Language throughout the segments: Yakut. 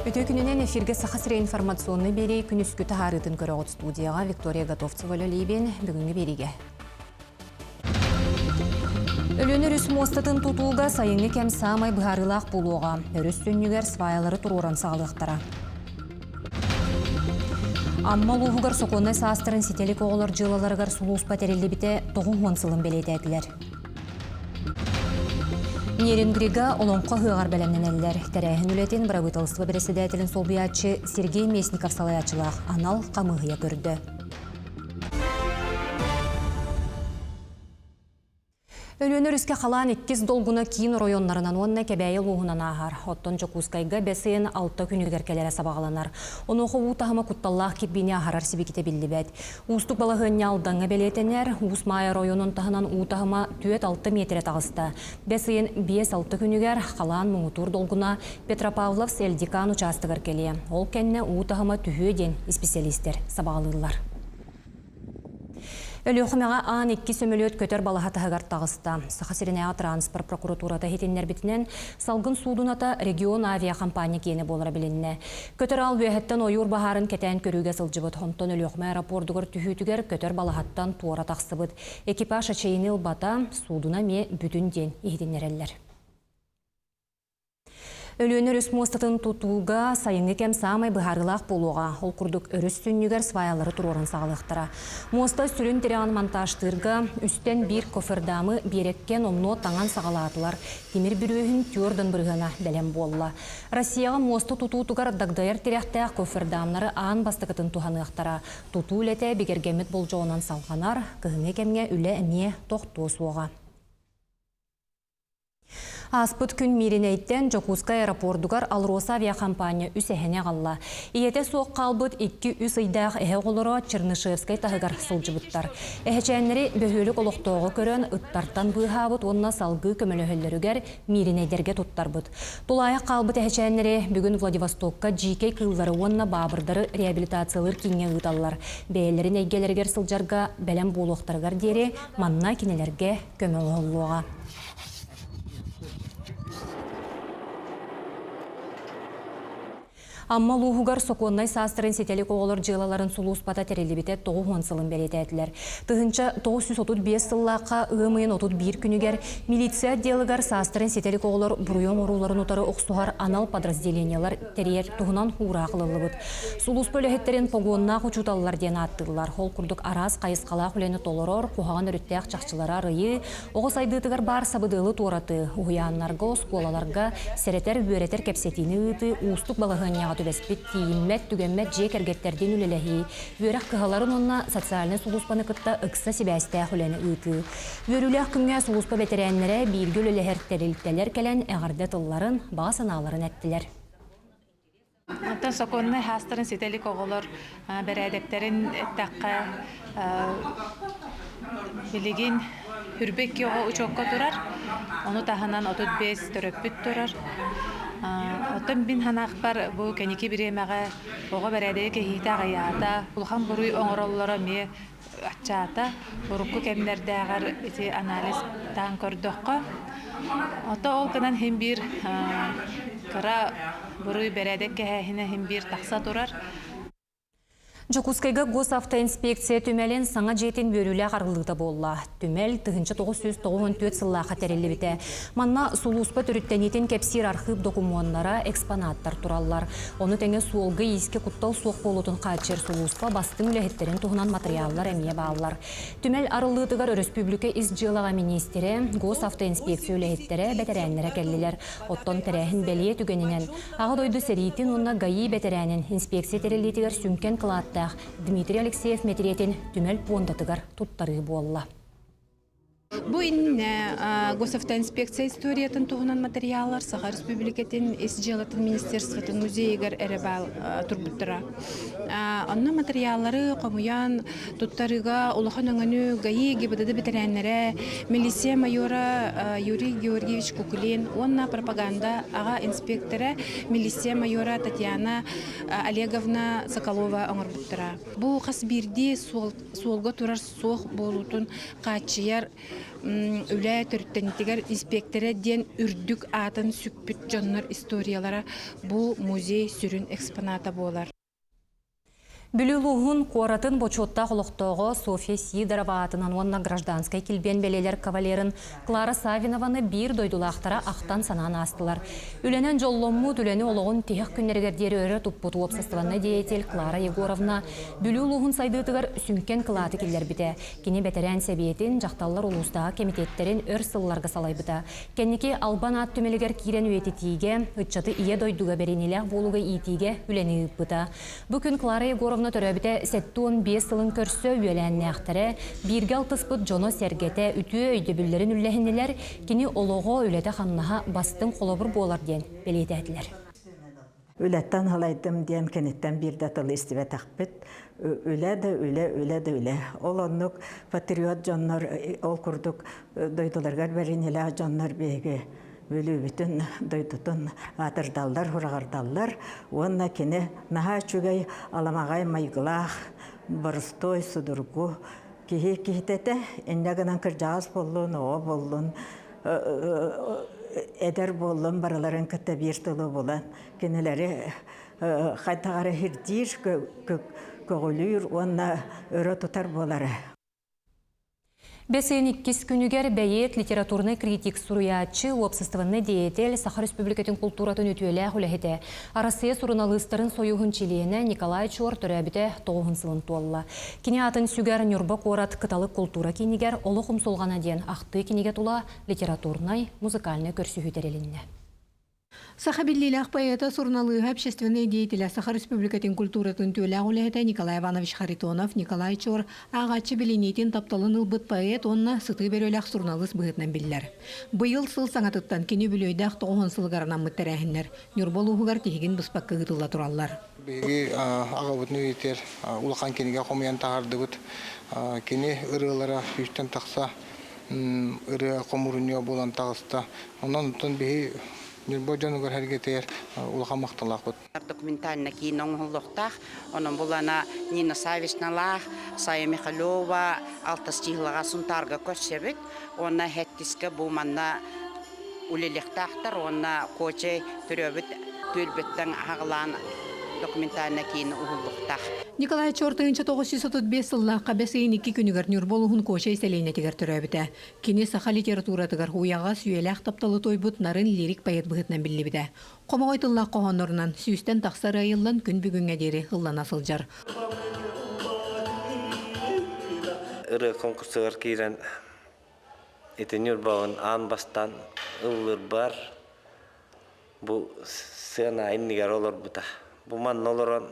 Үтүө күнүнэн эфиргэ Саха сирэ информационнай биэрии күнүскү таһаарыытын көрөҕүт студияҕа Виктория Готовцева үлэлиибин. Бүгүҥҥү биэриигэ. Өлүөнэ өрүс муостатын тутууга сайыҥҥы кэм саамай быһаарыылаах буолуоҕа. Өрүс сүнньүгэр сваялары туруоран саҕалыахтара. Амма улууһугар сокуоннай саастарын ситэ илик оҕолор дьыалаларыгар сулууспа тэриллибитэ 90 сылын бэлиэтээтилэр. Нерюнгрига Олоҥхо ыһыаҕар бэлэмнэнэллэр. Тэрээһин үлэтин бырабыыталыстыба бэрэссэдээтэлин солбуйааччы Сергей Местников салайааччылаах анал хамыыһыйа көрдө. Өлүөнэ өрүскэ халаан иккис долгуна киин оройуоннарынан уонна Кэбээйи улууһунан ааһар. Оттон Дьокуускайга бэс ыйын алта күнүгэр кэлэрэ сабаҕаланар. Онуоха уу таһыма кутталлаах кирбиини аһарар сибикитэ биллибэт. Уустук балаһыанньа Алдаҥҥа бэлиэтэнэр. Уус Маайа оройуонун таһынан уу таһыма 4-6 миэтэрэ таҕыста. Бэс ыйын 5-6 күнүгэр халаан муҥутуур долгуна Петропавловск-Эльдикан учаастагар кэлиэ. Ол кэннэ уу таһыма түһүө диэн исписэлиистэр сабаҕалыыллар. Өлүөхүмэҕэ аан икки сөмөлүөт көтөр балаһа таһыгар таҕыста. Саха сиринээҕи транспорт прокуратурата иһитиннэрбитинэн, салгын суудуната регион авиахампаанньа киэнэ буолара билиннэ. Көтөр аал үөһэттэн ойуур баһаарын кэтээн көрүүгэ сылдьыбыт. Онтон Өлүөхүмэ аэропордугар түһүүтүгэр көтөр балаһаттан туора тахсыбыт. Экипаж эчэйиини ылбата, суудуна эмиэ бүтүн диэн иһитиннэрэллэр. Өлүөнэ өрүс муостатын тутууга сайыҥҥы кэм саамай быһаарыылаах буолуоҕа. Ол курдук өрүс сүнньүгэр сваялары туруоран саҕалыахтара. Муоста сүрүн тирэҕин монтажтыырга үстэн биир кофердамы биэрэккэ номнуо таҥан саҕалаатылар. Тимир бүрүөһүн түөрдэн бырыһыана бэлэм буолла. Россияҕа муоста тутуутугар дагдайар тирэхтээх кофердамнары аан бастакытын туһаныахтара. Тутуу үлэтэ бигэргэммит болдьоҕунан салҕанар, кыһыҥҥы кэмҥэ үлэ эмиэ тохтуо суоҕа. Ааспыт күн Мииринэйтэн Дьокуускай аэропордугар АЛРОСА авиахампаанньа үс эһэни аҕалла. Ийэтэ суох хаалбыт икки-үс ыйдаах эһэ оҕолоро Чернышевскай таһыгар сылдьыбыттар. Эһэчээннэри бөһүөлэк олохтооҕо көрөн, ыттартан быыһаабыт уонна салгыы көмөлөһөллөрүгэр Мииринэйдэргэ туттарбыт. Тулаайах хаалбыт эһэчээннэри бүгүн Владивостокка дьиикэй кыыллары уонна баабырдары реабилитациялыыр кииҥҥэ ыыталлар. Бэйэлэрин эйгэлэригэр сылдьарга бэлэм буолуохтарыгар диэри манна кинилэргэ көмө оҥоһуллуоҕа. Амма улууһугар сокуоннай саастарын ситэ илик оҕолор дьыалаларын сулууспата тэриллибитэ 90 сылын бэлиэтээтилэр. 1935 сыллаахха ыам ыйын 31 күнүгэр милиция отделыгар саастарын ситэ илик оҕолор буруйу оҥорууларын утары охсуһар анал подразделениелар тэрийэр туһунан уураах ылыллыбыт. Сулууспа үлэһиттэрин погоннаах учууталлар диэн ааттыыллар. Ол курдук араас хайысхалаах үлэни толорор, куһаҕан өрүттээх чахчылары арыйыы, Оҕо сайдыытыгар баар сабыдыалы туоратыы, уһуйааннарга, оскуолаларга сэрэтэр, үөрэтэр кэпсэтиини ыытыы, уустук балаһыанньаҕа түбэспит тиийиммэт, түгэммэт дьиэ кэргэттэрдиин үлэлэһии, үөрэх кыһаларын уонна социальнай сулууспаны кытта ыкса сибээстээх үлэни ыытыы. Үөрүүлээх күҥҥэ сулууспа бэтэрээннэрэ, бииргэ үлэлэһэр тэрилтэлэр кэлэн эҕэрдэ тылларын, баҕа санааларын эттилэр. Оттон сокуоннай хаастарын ситэ илик оҕолор бэрээдэктэрин эттэххэ, билигин хүрбэ икки оҕо учуокка турар, ону таһынан 35 төрөппүт турар. Оттон мин санаахпар бу кэнники бириэмэҕэ оҕо бэрээдэгэ кэһиитэ аҕыйаата, улахан буруй оҥороллоро эмиэ аччаата. Урукку кэмнэрдээҕэр ити анализтаан көрдөххө, ото ол гынан иһин биир кыра буруй бэрээдэк кэһээһинэ иһин биир тахса турар. Дьокуускайга госавтоинспекция түмэлин саҥа дьиэтин үөрүүлээх арыллыыта буолла. Түмэл 1994 сыллаахха тэриллибитэ. Манна сулууспа төрүттэниитин кэпсиир архыып докумуоннара, экспонаттар тураллар. Ону тэҥэ суолга-иискэ куттал суох буолуутун хааччыйар сулууспа бастыҥ үлэһиттэрин туһунан матырыйааллар эмиэ бааллар. Түмэл арыллыытыгар өрөспүүбүлүкэ ис дьыалаҕа миниистирэ, госавтоинспекция үлэһиттэрэ, бэтэрээннэрэ кэллилэр. Оттон тэрээһин бэлиэ түгэнинэн Аҕа дойду сэриитин уонна ГАИ бэтэрээнин инспекция тэриллиитигэр сүҥкэн кылааттаах Дмитрий Алексеев мэтириэтин түмэл пуондатыгар туттарыы буолла. Бу иннинэ госавтоинспекция историятын туһунан материаллар Саха Республикатын ис дьыалатын министерствотын музейыгар эрэ баал турбуттара. Онно материаллары хомуйан туттарыыга улахан өҥөнү ГАИ ГИБДД бэтэрээннэрэ, милиция майора Юрий Георгиевич Кукулин уонна пропаганда аҕа инспектора, милиция майора Татьяна Олеговна Соколова оҥорбуттара. Бу хас биирдии суолга турар суох буолуутун хааччыйар. үлэ төрүттэнитигэр инспектора диэн үрдүк аатын сүкпүт дьоннор историялара бу музей сүрүн экспоната буолар. Бүлүү улууһун куоратын бочуоттаах олохтооҕо Софья Сидорова аатынан уонна гражданскай килбиэн бэлиэлэр кавалерын Клара Савинованы биир дойдулаахтара ахтан-санаан аастылар. Үлэнэн дьолломмут, үлэни олоҕун тиһэх күннэригэр диэри өрө туппут уопсастыбаннай деятель Клара Егоровна Бүлүү улууһун сайдыытыгар сүҥкэн кылааты киллэрбитэ. Кини бэтэрээн сэбиэтин, дьахталлар улуустааҕы кэмитиэттэрин өр сылларга салайбыта. Кэнники Албан аат түмэлигэр киирэн үйэтитиигэ, ыччаты Ийэ дойдуга бэриниилээх буолууга иитиигэ үлэни ыыппыта. Бу күн Клара Егоровна төрөөбүтэ 75 сылын көрсө үөлээннээхтэрэ, бииргэ алтыспыт дьоно-сэргэтэ үтүө өйдөбүллэрин үллэһиннилэр, кини олоҕо, үлэтэ-хамнаһа бастыҥ холобур буолар диэн бэлиэтээтилэр. Үлэттэн халайдым диэн киниттэн биир да тылы истибэтэхпит. Үлэ да үлэ, үлэ да үлэ. Ол оннук патриот дьоннор, ол курдук дойдуларыгар бэриниилээх дьоннор биһиги Бүлүүбүтүн дойдутун аатырдаллар, хураҕырдаллар уонна кини наһаа үчүгэй аламаҕай майгылаах, боростуой, судургу киһи киһитэ этэ. Инньэ гынан кырдьаҕас буоллун, оҕо буоллун, эдэр буоллун барыларын кытта биир тылы булан кинилэри хайдах эрэ ирдиир, көҕүлүүр уонна өрө тутар буолара. Бэс ыйын иккис күнүгэр бэйиэт, литературнай критик, суруйааччы, уопсастыбаннай деятель, Саха Республикатын култууратын үтүөлээх үлэһитэ, Арассыйа суруналыыстарын сойууһун чилиэнэ Николай Чуор төрөөбүтэ тоҕуһун сылын туолла. Кини аатын сүгэр Ньурба куорат Кыталык култуура киинигэр Олох умсулҕана диэн ахтыы кинигэ тула литературнай, музыкальнай көрсүһүү тэрилиннэ. Саха биллиилээх поэта, суруналыыһа, общественнай деятелэ, Саха Республикатын культуратын үтүөлээх үлэһитэ Николай Иванович Харитонов, Николай Чор ааҕааччы билиниитин тапталын ылбыт поэт уонна сытыы бөрөлөөх суруналыыс быһыытынан биллэр. Быйыл сыл саҥатыттан кини үбүлүөйдээх тоҕуһун сылыгар анаммыт тэрээһиннэр Ньурба улууһугар тиһигин быспакка ыытылла тураллар. Биһиги аҕабытын үйэтигэр улахан кинигэ хомуйан таһаардыбыт. Кини ырыалара сүүстэн тахса ырыа хомурунньуга буолан таҕыста. Онон оттон биһи Ньурба дьонугар сэргэтигэр улахан махталаахпыт. Документально киин оҥоһуллуохтаах. Онон булана Нина Савишналаах, Сая Михалева алтыс чыһылаҕа Сунтаарга көрсөбүт. Уонна хэттискэ бу манна үлэлиэхтаахтар уонна Кочай төрөөбүт түөлбөттөн аҕалаан документально киин уһуллуохтаах. Николай Чор 1935 сыллаахха бэс ыйын икки күнүгэр Ньурба улууһун Куочай сэлиэнньэтигэр төрөөбүтэ. Кини саха литературатыгар уйаҕас, үйэлээх тапталы туойбут нарын лирик поэт быһыытынан биллибитэ. Хомоҕой тыллаах хоһооннорунан сүүстэн тахса ырыа айыллан күн бүгүҥҥэ диэри ыллана сылдьар. Ырыа конкурсугар киирэн ити Ньурбабын аан бастаан ыллыырбар бу сыана иннигэр олорбута. Бу манна олорон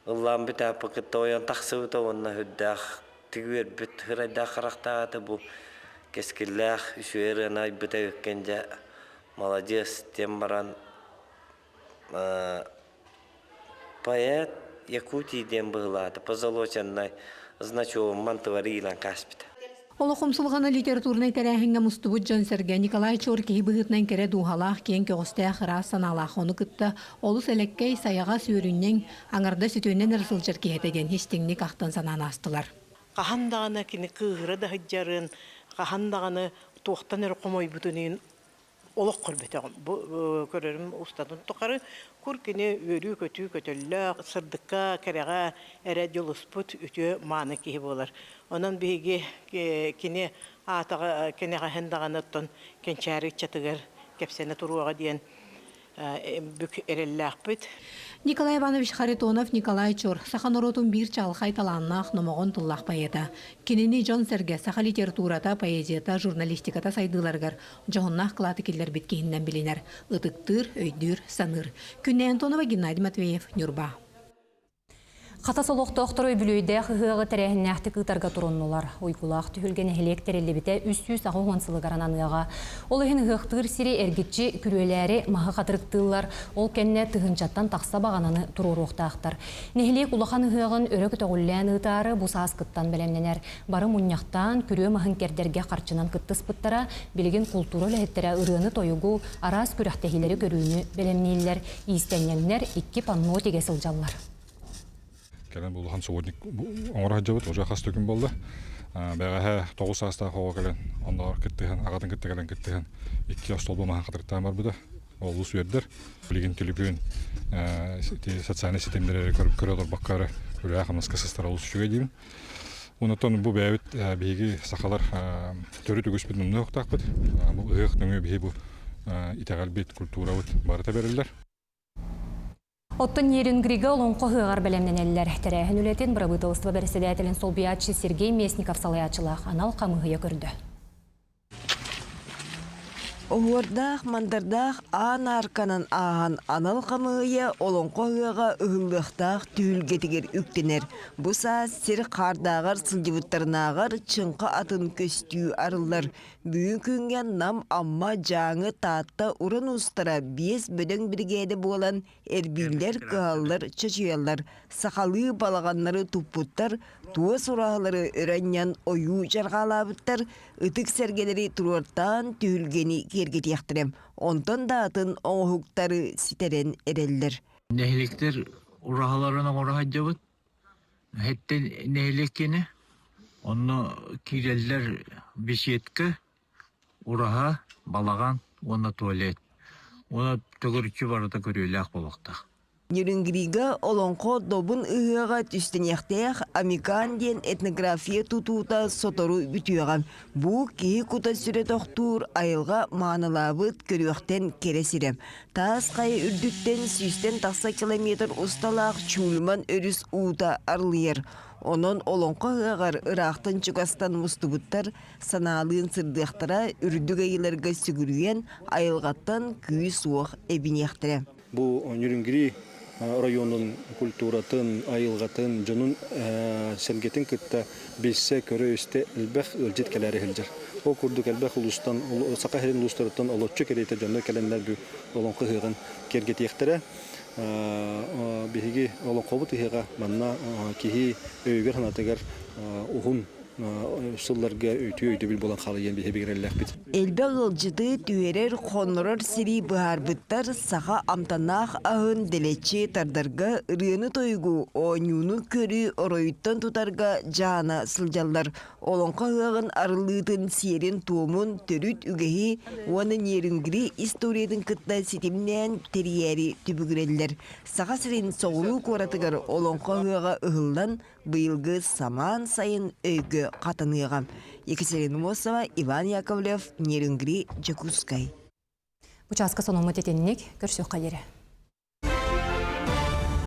ыллаан бүтээппэ кытта ойон тахсыбыта уонна үрдээх тигүөрбүт ырайдаах харахтаата бу кэскиллээх үчүгэй ырыаны айбыта үккэн дьэ маладьыас диэн баран поэт Якутии диэн быһыылаата позолоченнай значогун мантыбары иилэн кааспыта. Олох умсулҕана литературнай тэрээһиҥҥэ мустубут дьон-сэргэ Николай Чор киһи быһыытынан кэрэ дууһалаах, киэҥ көҕүстээх, ыраас санаалаах, ону кытта олус элэккэй, сайаҕас, үөрүнньэҥ, аҥардас үтүөнэн эрэ сылдьар киһи этэ диэн истиҥник ахтан-санаан аастылар. Хаһан даҕаны кини кыыһыра да сылдьарын, хаһан даҕаны туохтан эрэ хомойбутун иһин олох көрбөтөҕүм. Бу көрөрүм устатын тухары кур кини үөрүү-көтүү көтөллөөх, сырдыкка, кэрэҕэ эрэ дьулуспут үтүө мааны киһи буолар. Онон биһиги кини аатаҕа кэнэҕэһин даҕаны оттон кэнчээри ыччатыгар кэпсэнэ туруоҕа диэн бүк эрэллээхпит. Николай Иванович Харитонов Николай Чор саха норуотун биир чаҕылхай талааннаах номоҕон тыллаах поэта. Кинини дьон-сэргэ саха литературата, поэзията, журналистиката сайдыыларыгар дьоһуннаах кылааты киллэрбит киһинэн билинэр, ытыктыыр, өйдүүр, саныыр. Күннэй Антонова, Геннадий Матвеев, Ньурба. Хатас олохтоохторо үбүлүөйдээх ыһыаҕы тэрээһиннээхтик ыытарга туруннулар. Уйгулаах түһүлгэ нэһилиэк тэриллибитэ 380 сылыгар ананыаҕа. Ол иһин ыһыахтыыр сири эргиччи күрүөлээри маһы хатырыктыыллар, ол кэннэ тыһыынчаттан тахса баҕананы туруоруохтаахтар. Нэһилиэк улахан ыһыаҕын өрө көтөҕүллээн ыытаары бу сааскыттан бэлэмнэнэр. Бары мунньахтаан, күрүө маһын кэрдэргэ харчынан кыттыспыттара, билигин култуура үлэһиттэрэ ырыаны-тойугу, араас күрэхтэһиилэри көрүүнү бэлэмнииллэр. Иистэнньэҥнэр икки панно тигэ сылдьаллар. Кэлэн бу улахан субботник оҥоро сылдьабыт, уже хас да күн буолла. Бэҕэһээ 9 саастаах оҕо кэлэн, оннооҕор кыттыһан, аҕатын кытта кэлэн кыттыһан, икки остуолба маһын хатырыктаан барбыта. Олус үөрдэр. Билигин түлүпүөн социальнай ситимнэри көрө олорбокко эрэ үлэҕэ-хамнаска сыстар олус үчүгэй диибин. Онтон бу бэйэбит биһиги сахалар төрүт үгүспүт муннуохтаахпыт. Бу ыһыах нөҥүө биһи бу итэҕэлбит, культурабыт барыта бэриллэр. Оттон Нерюнгрига олоҥхо ыһыаҕар бэлэмнэнэллэр. Тэрээһин үлэтин бырабыыталыстыба бэрэссэдээтэлин солбуйааччы Сергей Местников салайааччылаах анал хамыыһыйа көрдө. Оһуордаах, мандардаах аан аарканан ааһан анал хамыыһыйа олоҥхо ыһыаҕа ыһыллыахтаах түһүлгэтигэр үктэнэр. Бу саас сир хаардааҕар сылдьыбыттарынааҕар чыҥха атын көстүү арыллар. Бүгүн күҥҥэ Нам, Амма, Дьааҥы, Таатта уран уустара биэс бөдөҥ биригээдэ буолан эрбииллэр, кыһаллар, чочуйаллар, сахалыы балаҕаннары туппуттар, туос ураһалары өрө анньан ойуу дьарҕаалаабыттар, ытык сэргэлэри туруортаан түһүлгэни киэргэтиэхтэрэ, онтон да атын оҥоһуктары ситэрэн эрэллэр. Нэһилиэктэр ураһаларын оҥоро сылдьабыт. Эһэттэн нэһилиэк киэнэ. Онно киирэллэр беседка, ураһа, балаҕан уонна туалет. Уонна төгүрүччү барыта көрүөлээх буолуохтаах. Нерюнгрига олоҥхо добун ыһыаҕа түстэниэхтээх Амикан диэн этнография тутуута сотору бүтүөҕэ. Бу киһи кута-сүрэ тохтуур айылҕа маанылаабыт көрүөхтэн кэрэ сирэ. Таас хайа үрдүттэн сүүстэн тахса километр усталаах Чульман өрүс уута арылыйар. Онон олоҥхо ыһыаҕар ыраахтан-чугастан мустубуттар санаалыын сырдыахтара, үрдүк айыыларга сүгүрүйэн, айылҕаттан күүс-уох эбиниэхтэрэ. Бу Нерюнгри районун культуратын, айылҕатын, дьонун сэргэтин кытта билсэ, көрө-истэ элбэх ыалдьыт кэлээри сылдьар. Ол курдук элбэх улуустан, Саха сирин улуустарыттан олоччу кэриэтэ дьоннор кэлэннэр бу олоҥхо ыһыаҕын киэргэтиэхтэрэ. Биһиги олоҥхобут ыһыаҕа манна киһи өйүгэр-санаатыгар уһун сылларга үтүө өйдөбүл буолан хаалыйан биһи бигэрэллээхпит. Элбэх ыалдьыты түһэрэр, хоннорор сири быһаарбыттар саха амтаннаах аһын дэлэччи тардарга, ырыаны-тойугу, оонньууну-көрү оройуттан тутарга дьаана сылдьаллар. Олоҥхо ыһыаҕын арыллыытын сиэрин-туомун, төрүт үгэһи уонна Нерюнгри историятын кытта ситимнээн тэрийээри түбүгүрэллэр. Саха сирин соҕуруу куоратыгар олоҥхо ыһыаҕа ыһыллан, Быйылгы самаан сайын өйгө хатаныаҕа. Екатерина Мосова, Иван Яковлев, Нерюнгри, Дьокуускай. Участка сонуммут итинник көрсүөххэ диэри.